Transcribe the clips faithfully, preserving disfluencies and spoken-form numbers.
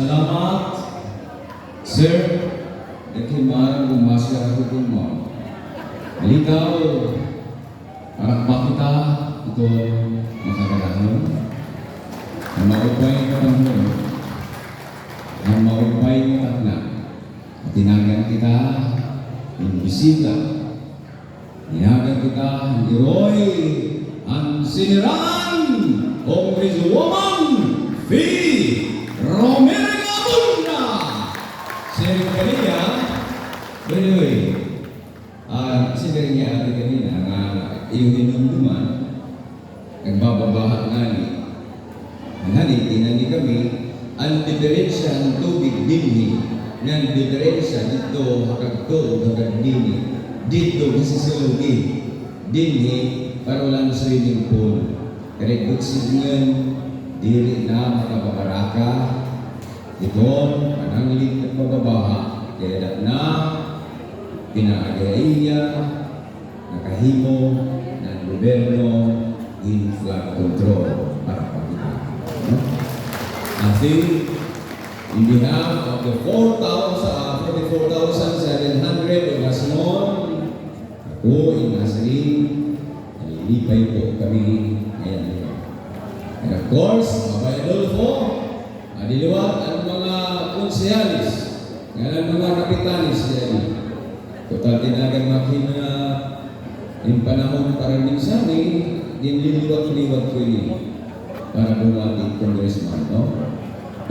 Salamat, sir. Daghan maaram kon masira ako kon ma-, malitaw. Palakpak kita iton makakadahon. An maupay nga panahon, an maupay nga takna. Tinagan kita hin bisita. Tinagan kita hin iroy, an siniraan, Congresswoman Fee Romerrick Abunda. Sir, kaniya, by the way, ah, sir, kaniya, adi kanina, nga iyo hinumduman, nagbababaha ngani. Ngani, tinani kami, an diperensya han tubig dinhi, ngan diperensya didto ha kadto ug ha kadinhi, didto gisisilog dinhi, para waray swimming pool. Kay buksidngon, diri na makababaraka, iton pananglit nagbababaha, kay ada na, pinaagi ha iya, nakahimo na an gobyerno hin flood control para pakita. No? Ati, in behalf of the four thousand, ah, forty-four thousand seven hundred Ogasnon, ako, in Nasrin, nalilipay po kami ngayon. And of course, Babay Adolfo, ah, diliwat an mga konsehales, ngan an mga kapitanes, yan. Total, tinagan makina in panahon para mensahe, ginliliwat-liwat ko ini para bumati, Congressman, no?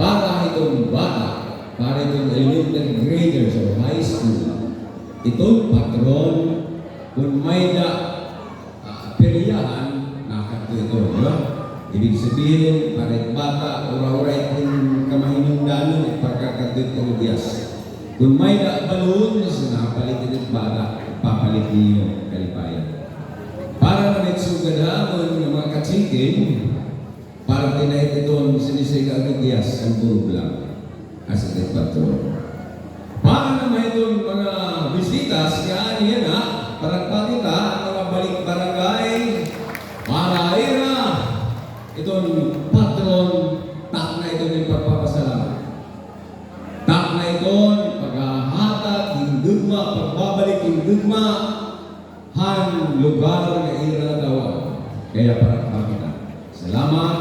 Para hiton bata, para hiton elementary graders or high school, iton patron, kon may-ada, ah, peryahan, nakadto ito, di ba? Ibig sabihin, para it bata, ura-ura it kamahinungdanon, it pagkakadto it Rubias. Kon may-ada balloons, napalit it bata, papalit niyo, kalipayan. Para naman it sugad ha amon nga mga kachikin, parte na iton sinisiga Rubias, an bulog la. As a patron. Para naman iton mga bisitas, kay ania na, para pakita an mga balik barangay, para ira, iton patron, takna iton hin pagpapasalamat. Takna iton paghahatag hin gugma, pagbabalik hin gugma, han lugar nga ira nataw-an. Kaya palakpak kita. Salamat.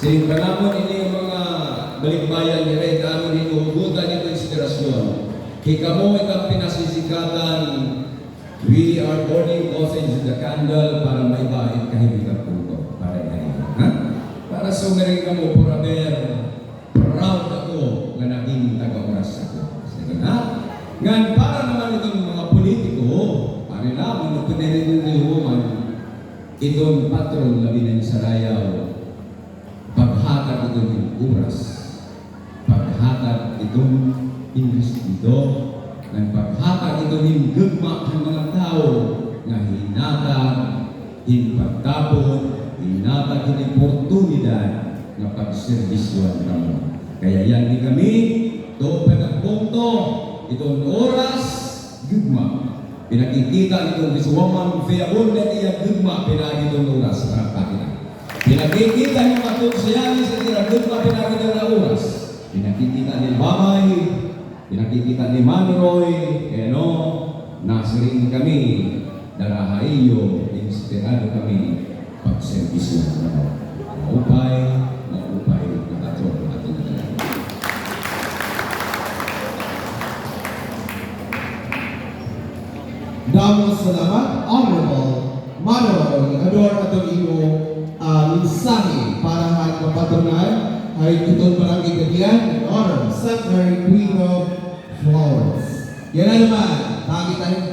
Siring pa namon ini an mga balikbayan nga ira it amon hinuhugutan hin inspirasyon. Kay kamo it an pinasisikatan, we are burning coals in the candle para maiba it kahimik han pulong. Para ha iyo, ha? Para sumiring kamo forever. Proud ako nga nagin taga-Oras ako. Sige na. Ngan para naman iton mga politiko, para naman iton pinirindihuman, iton patron labi na hin Sarayaw, paghatag iton hin oras, paghatag iton hin respeto, ngan paghatag iton hin gugma han mga tawo nga hinatag hin pagtapon, hinatag hin oportunidad nga pagserbisyohan kamo. Kaya yan di kami, tuod pa it ak punto, iton oras, gugma. Pinakikita ni Congresswoman Fee Abunda it iya gugma pinaagi iton oras, palakpak kita. Pinakikita ni Matut Sianis it ira gugma pinaagi iton oras. Pinakikita ni Babay, pinakikita ni Manroy, kay ano, nasiring kami, dara ha iyo, inspirado kami, pagserbisyo kamo. Maupay, maupay, maupay, maupay. Damo nga salamat, Honorable Manroy Ador, aton imo, ah, mensahe para ha patronan ha iton Barangay Cadian, in honor of Saint Mary, Queen of Flowers. Yana naman, pakita hin